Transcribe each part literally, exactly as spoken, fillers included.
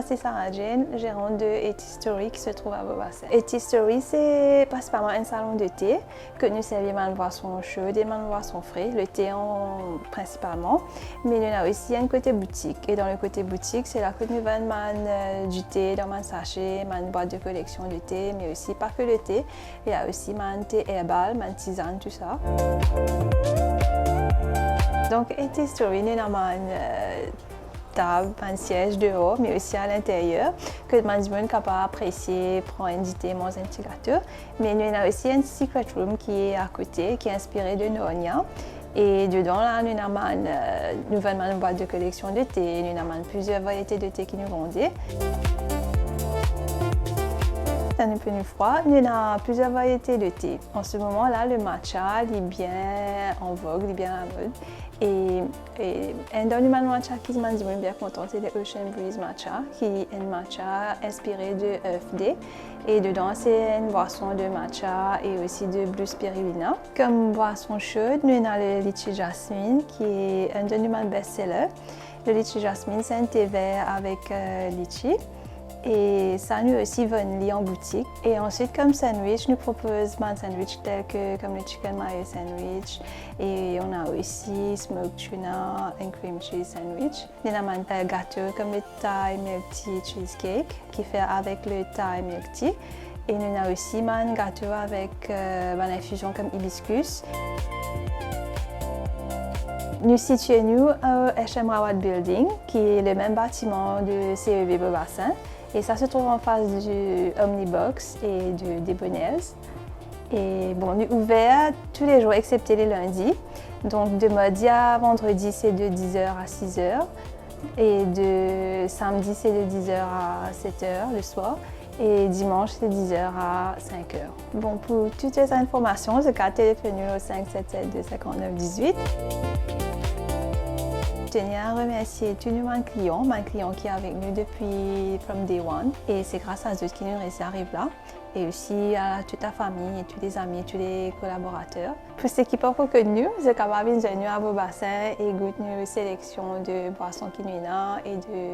C'est Sarah Jane, gérante de Eighty Story qui se trouve à Beau-Bassin. Eighty Story, c'est principalement un salon de thé que nous servons bann bwason sho e bann bwason fre, le thé en, principalement. Mais nous avons aussi un côté boutique. Et dans le côté boutique, c'est là que nous vendons man, euh, du thé dans man sachet, man boîte de collection de thé, mais aussi pas que le thé. Il y a aussi man thé herbal, man tisane, tout ça. Donc, Eighty Story, nous avons man, euh, tab, bann siez deor, me osi alinteryer, kot bann dimoun kapav apresie, pran enn dite, manz enn ti gato. Me nou ena osi enn secret room ki akote, ki inspire de Narnia. E dedan la, nou ena bann, euh, nou vann bann bwat de koleksion de te, nou ena bann plizier variete de te ki nou vande. Kan li pli frwa, nou ena plizier variete de te. An se moman la, le matcha, li bien an vog, li bien lamod. E, e enn dan bann matcha ki bann dimoun bien kontan, se le Ocean Breeze Matcha, ki enn matcha inspire de Earth Day. E dedan, se enn bwason de matcha e osi de blue spirulina. Kom bwason sho, nou ena le litchi jasmine, ki enn dan bann best seller. Le litchi jasmine, se enn te ver avek, euh, litchi. E sa, nou osi vann li an boutik. E answit, kom sandwich, nou propoz bann sandwich tel ke, kom le chicken mayo sandwich. E nou ena osi smoked tuna and cream cheese sandwich. Nou ena bann, euh, gato kom le Thai milk tea cheesecake, ki fer avek le Thai milk tea. E nou ena osi bann gato avek, euh, bann infizion kom hibiscus. Nou sitie nou, euh, H M Rawat Building, ki le mem batiman de C E B Beau-Bassin. Et ça se trouve en face du Omnibox et de Débonairs. Et bon, on est ouvert tous les jours excepté les lundis. Donc de mardi à vendredi, c'est de dix heures à six heures. Et de samedi, c'est de dix heures à sept heures le soir. E dimanch, se diz er a sink er. Bon, pou tou bann linformasion, zot kapav telefone nou o sink set set de sink nef diz wit. Teni a remersie tou nou bann klian, bann klian ki avek nou depi from day one. E se gras a zot ki nou resi ariv la. E osi a tou lafami, e tou lezami, tou lekolaborater. Pou seki pankor konn nou, zot kapav vinn zwenn nou a Beau-Bassin e gout nou seleksion de bwason ki nou ena e de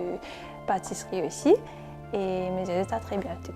patisri osi. E mo dir zot a tre biento.